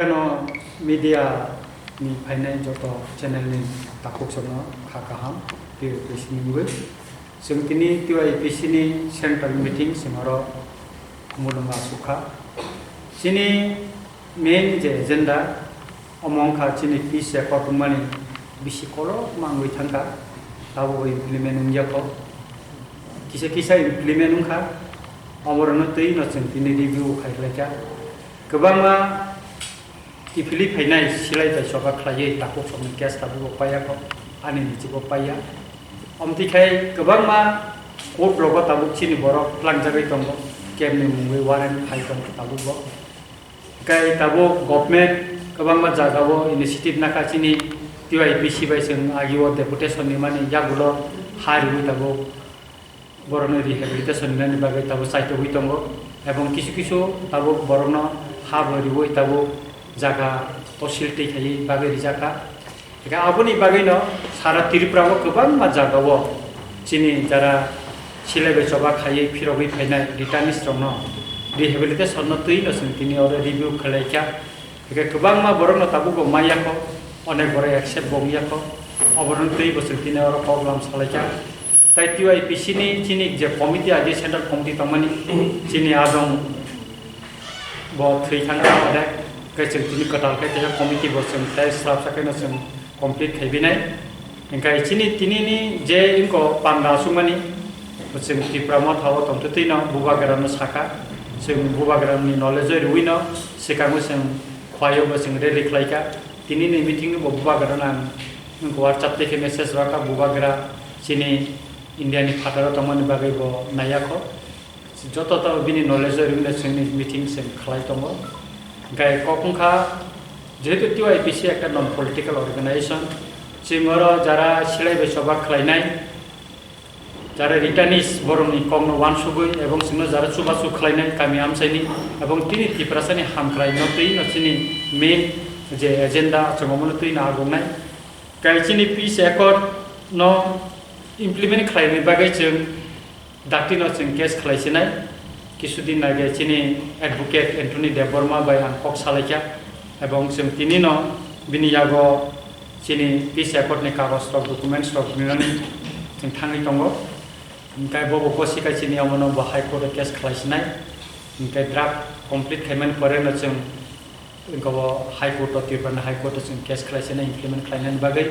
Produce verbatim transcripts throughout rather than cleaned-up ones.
Ano media ni phainai joto channel ni takhuk chwngno kha kaham, T Y P C ni wngwi. Chwng tini T Y P C ni central meeting chwng oro khumulwng aswk kha. Chini main je agenda, omo wngkha chini peace accord wngmani bisi kolok mangwi thangkha, tabukbo implement wngya kho. Kisa kisa implement wngkha, omorokno twi no chwng tini review khai khlaikha. Kwbangma kiphilwi phainai silai bai choba khlaiwi takhuk songni case tabukbo paiya kho, ani nichibo paiya. Omtwi khai kwbangma court rogo tabuk chini borok tlangjagwi tongo, kemni mungwi warrant phai tongo tabukbo. Kai tabuk government kwbangma jagao initiative nakha chini T Y P C bai chwng agio deputation ni mani yagulo ha riwi tabuk borokno rehabilitation ni bagwi tabuk chaitogwi tongo, ebong kisu kisu tabuk borokno ha bo riwi tabuk jaga tosil twi khaiwi bagwi rijakha. Hingkhe aboni bagwino sara Tripura o kwbangma jagao chini jara silai bai choba khaiwi phirogwi phainai returnees rokno rehabilitation no twi no chwng tini oro review khlai kha. Hingkhe kwbangma borokno tabukbo maya kho, onek borok accept bo wngya kho, oborokno twi bo chwng tini oro kok lam salai kha. Tai T Y P C ni chini je committee agi central committee tongmani chini adong bo thwi thang kha ode, kai chwng tini kwtal khe tei committee bo chwng tei slap sakhe no chwng complete khai binai. Hingkai chini tini ni je inko panda aswkmani chwng Tipra Motha o tongtwtwi no Bubagra no sakha, chwng Bubagra ni knowledge o riwi no swkango chwng khwlai o bo chwng rally khlai kha. Tini ni meeting o bo Bubagra no ang inko WhatsApp tei khe message rwkha, Bubagra chini India ni phataro tongmani bagwi bo naiya kho. Joto to bini knowledge o rimle chwngni meeting chwng khlai tongo. Hingkai kok wngkha, jehetu T Y P C ekta non political organization, chwng oro jara silai bai choba khlainai, jara returnees borokni kokno uansugwi ebong chwngno jara chubachu khlainai kami amchaini ebong tini Tiprasani hamkraino twi no chini main je agenda chwng omono twi no agongnai. Kai chini peace accord no implement khlaini bagwi chwng Dakti no chwng case khlai sinai, kisudin age chini advocate Anthony Debbarma bai ang kok salaikha, ebong chwng tini no bini yago chini peace accord ni kagoj rok, documents rok rinani chwng thangwi tongo. Hingkai bobo gosika chini omono bo High Court o case khlai sinai, hingkai draft complete khaimani pore no chwng Wngkha bo High Court o, Tripura ni High Court o chwng case khlai sinai implement khlainani bagwi.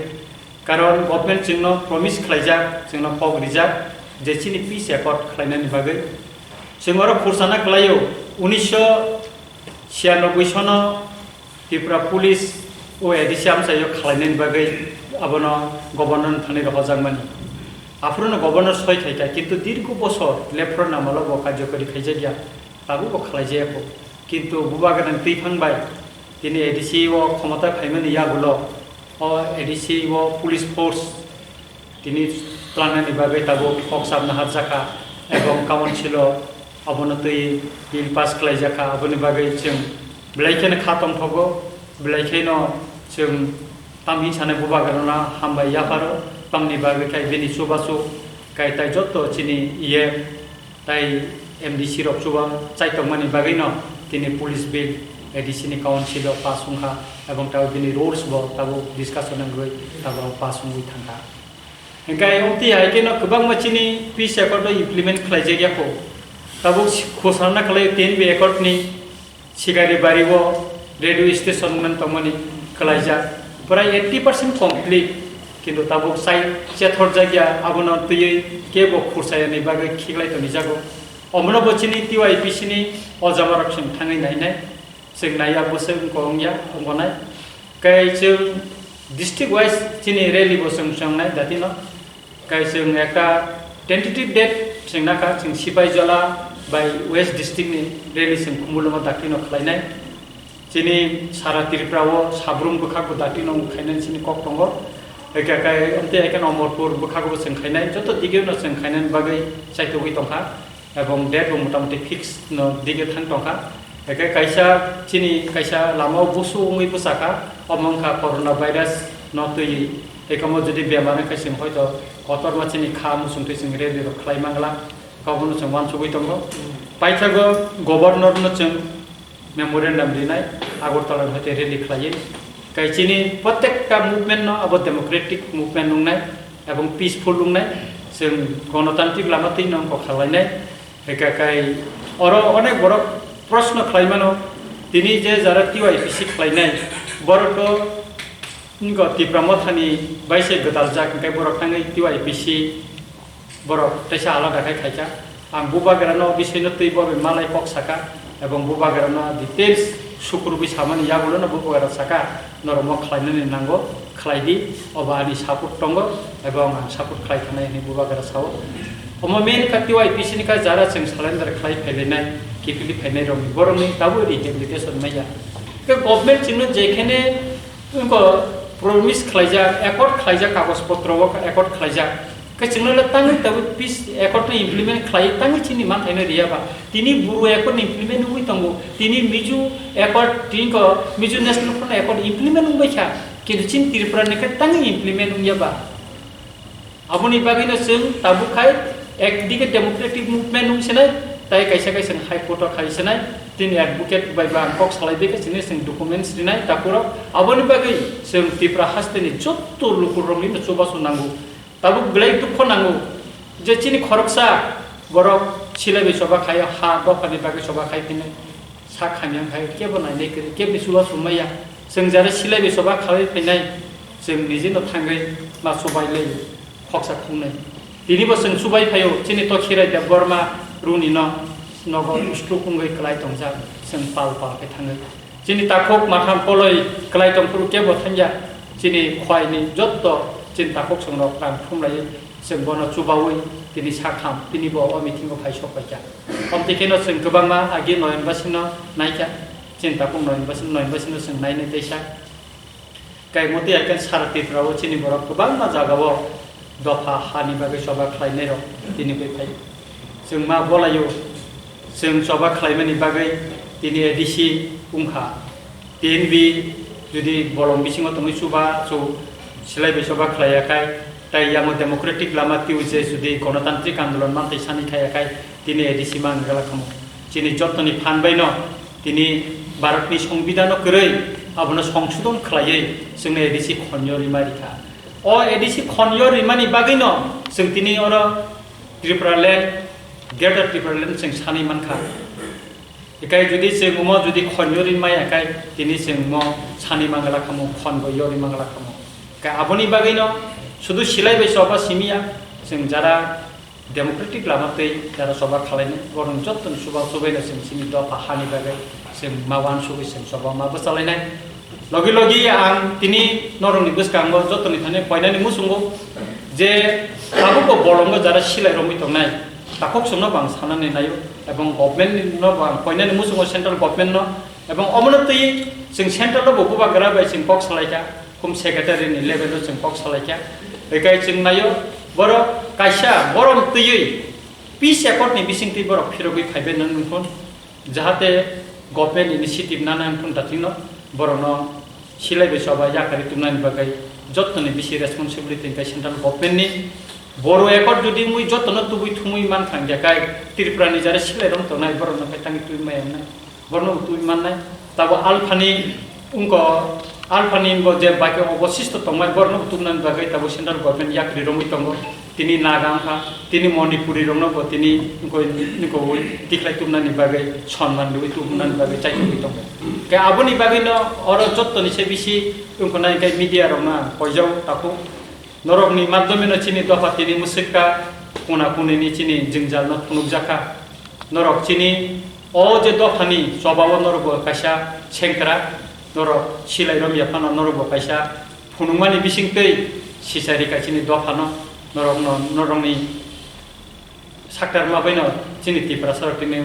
Karon government chwngno promise khlaijak, chwngno kok rijak je chini peace accord khlainani bagwi. Chwng oro khursana khlaio, unisho chiyanoboi sono Tripura Police o A D C amchaio khlainani bagwi abono governor ni thani rohorjakmani. Aphuru no governor soi khaikha, kintu dirgo bosor lephro namalo bo karjokari khaijakya, tabukbo khlaijaya kho. Kintu Bubagra ni twiphang bai tini A D C o khomota phaimani yagulo o A D C o police force tini tlangnani bagwi tabuk kok sabna harjakha ebong council o abono twi bill pass khlaijakha, aboni bagwi chwng belai kheno kha tongthogo, belai kheno chwng tamni sanai Bubagrano hambai yapharo, tamni bagwi khe bini chubachu kai tai jotto chini iye Tai M D C rok chuba chai tongmani bagwino tini police bill A D C ni council o pass wngkha, ebong tabuk bini rules bo tabuk discussion wngwi tabuk pass wngwi thangkha. Hingkhe amtwi hai kheno kwbangma chini peace accord o implement khlaijak ya kho. Tabuk si-, khosarna khlai ten B accord ni Sigari bari o radio station man tongmani khlaijak, prai eighty percent complete, kintu tabuk sai chethorjak ya, abono twiwi kebo khursa yani bagwi khiklai tonijago. Omono bo chini T Y P C ni o jamarok chwng thangwi nainai, chwng naiya bwswk wngkha wngya wngkha nai. Kai chwng district wise chini rally bo chwng chwngnai datino. Kai chwng ekta tentative date chwng nakha, chwng Sipaijala bai West District ni rally chwng Khumulwngo dakti no khlainai. Chini sara Tripura o Sabrum bwkhak bo dakti no khainani chini kok tongo. Eka kai amtwi eka no Amarpur bwkhak bo chwng khainai. Joto dige no chwng khainani bagwi chaitugwi tongkha. Ebong date bo motamoti fix no dige thang tongkha. Eke kaisa chini kaisa lama o busu wngwi bwsakha, omo wngkha corona virus no twi. Ekomo jodi bemar wngkha chwng hoito kotorma chini kha muchungtwi chwng rally rok khlai mangla, kobono chwng uansugwi tongo. Paithago governor no chwng memorandum rinai, Agartala ni hoite rally khlaiwi. Kai chini protekta movement no abo democratic movement wngnai ebong peaceful wngnai. Chwng gonotantrik lama twi no wngkha khlainai. Eka kai oro onek borok proshno khlai mano, tini je jara T Y P C khlainai, borok to wngkha Tipra Mothani bai se gwdal jak, hwnkhe borok thangwi T Y P C borok teisa alada khai khaikha. Ang bubagra no bisino twi bo bai malai kok saka, ebong bubagra no details sukurubwi samani yagulo no bubagra saka. Norok mo khlainani nango, khlai di, obo ani support tongo, ebong ang support khlai thangnai hwnwi bubagra sao. Omo main kha T Y P C ni kha jara chwng surrender khlai phailainai, kiphilwi phainai rokni, borokni tabuk rehabilitation maya. Khe government chwngno jekhene wngkha promise khlaijak, accord khlaijak, kagoj potro o accord khlaijak. Khe chwngno le tangwi tabuk peace accord no implement khlai tangwi chini manthaino riya ba. Tini Bru accord ni implement wngwi tongo. Tini Mizo accord, tini ko Mizo National Front accord implement wngbai kha. Kintu chini Tripura ni khe tangwi implement wngya ba. Aboni bagwino chwng tabuk khai ekdike democratic movement wngsinai, tai kaisa kaisa High Court o khai sinai, tini advocate bai ba ang kok salai bai khe chini chwng documents rinai takhurok. Aboni bagwi chwng Tripura hasteni jotto lukurokno chubachu nango. Tabuk belai dukho nango je chini khoroksa borok silai bai choba khai, ha dophani bagwi choba khai phino sak hamya khai kebo nainai kwrwi, keboni chubachu maya. Chwng jara silai bai choba khai phainai, chwng nijino thangwi ma chubai lai khoksa khungnai. Tini bo chwng chubai phaio, chini to Khirai Debbarma runi no nogo stroke wngwi kwlai tongjak, chwng pal pal khe thangwi. Chini takhuk matham poloi kwlai tongphuru kebo thangya, chini khwai ni jotto chini takhuk chwng rok rang thumlai chwng bono chubaui tini sakham, tini bo o meeting o phai sok paikha. Omtwi kheno chwng kwbangma agi Noyon Basi no naikha, chini takhuk Noyon Basi, Noyon Basi no chwng nainai teisa. Kaimotwi hai khe sara Tripura o chini borok kwbangma jaga o dopha hani bagwi choba khlainai rok tini bai phai. Chwng ma bolaio, chwng choba khlaimani bagwi tini A D C wngkha. T N V jodi bolong bisingo tongwi chuba chu silai bai choba khlaiya khai, tai yango democratic lama twiwi je jodi gonotantrik andolon mantwi sani khaiya khai tini A D C ma wngwi gala khamu. Chini jottoni phan bai no tini Bharatni Songbidhano kwrwi abono songsodon khlaiwi chwngno A D C khonyo rima rikha. O A D C khonyo rimani bagwino chwng tini oro Tripura land, Greater Tripura land chwng sanwi mankha. Ekai jodi chwng omo jodi khonyo rimaya khai tini chwng mo sanwi mangala khamu, khonbo yori mangala khamu. Ka aboni bagwino sudu silai bai choba simiya, chwng jara democratic lama twi jara choba khalainai, borok jottoni chuba chubaino chwng chini dopha hani bagwi chwng ma uansugwi chwng choba ma bwchalainai. Logi logi ang tini norokni bwskango jottoni thani koinani muchungo je tabukbo bolongo jara silai romwi tongnai, takhuk chwngno bo ang sanani naio, ebong government no bo ang koinani muchungo, central government no, ebong omono twi chwng central o bo bubagra bai chwng kok salaikha. Home Secretary ni level o chwng kok salaikha. Bekai chwng naio, borok kaisa borom twiwi peace accord ni bisingtwi borok phirogwi phaibai nang nungkon, jahate government initiative nana wngkon datingno borokno silai bai choba yakarwi tubunani bagwi jottoni bisi responsibility hwnkhe central government ni. Boro accord jodi wngwi jotono tubui thumui mankha hwnkhe kai Tripura ni jara silai rok tongnai borokno khai tangwi tubui maya wngnai. Borno bo tubui mannai. Tabo alphani wngko, alphani bo je bai khe obosisto tongmai, borno bo tubunani bagwi tabo central government yakri romwi tongo. Tini Naga wngkha, tini Manipuri rokno bo tini wngko, wngko ui tikhlai tubunani bagwi, sonman riwi tubunani bagwi chaitugwi tongo. Khe aboni bagwino oro jottoni se bisi wngkho nai khe media rokno ang koijao takhuk. Norokni madhyomeno chini dopha tini mwswkha, kuna kunini chini jwngjal no phunukjakha. Norok chini o je dophani chobao norokbo kaisa sengkrak, norok silai romya phano norokbo kaisa phunukmani bisingtwi sicharika chini dophano, norokno, norokni saktarma baino chini Tiprasa rok tini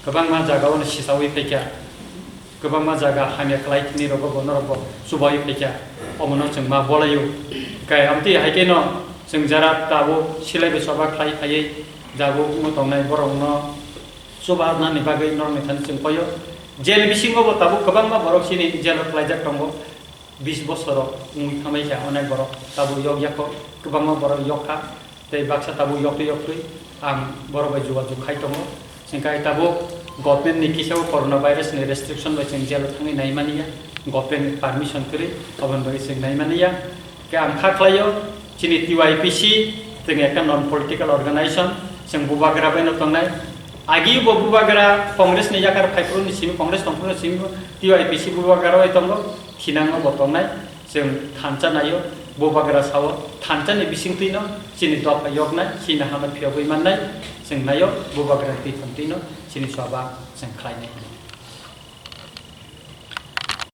kwbangma jagao no sisawi phaikha, kwbangma jaga hamya khlai tini rogo bo norok bo chubawi phaikha, omono chwng ma bolaio. Kai amtwi hai khe no chwng jara tabuk silai bai choba khlai phaiwi jagao wngwi tongnai borok no chuba nani bagwi norok ni thani chwng koyo. Jail bisingo bo tabuk kwbangma borok chini jail o khlaijak tongo. Bis bosor rok wngwi thangbai kha onek borok tabuk yok yak kho, kwbangma borok yok kha, tei baksa tabuk yoktwi yoktwi ang borok bai jogajog khai tongo. Hwnkhe tabuk Government ni kisa o coronavirus ni restriction bai chwng jail o thangwi nai mani ya, government ni permission kwrwi, aboni bagwi chwng nai mani ya. Khe ang kha khlai o, chini T Y P C, chwng ekta non political organization, chwng bubagra bai no tongnai. Agi bo bubagra Congress ni yakar phaiphuru ni simi, Congress tongphuru ni simi T Y P C bubagra bai tongo, thinang no bo tongnai. Chwng thansa nai o, bubagra sao, thansa ni bising twi no chini dopha yoknai, chini hano phiyogwi mannai, chwng nai o, bubagra twi thang twi no chini swaba chwng khlai nai.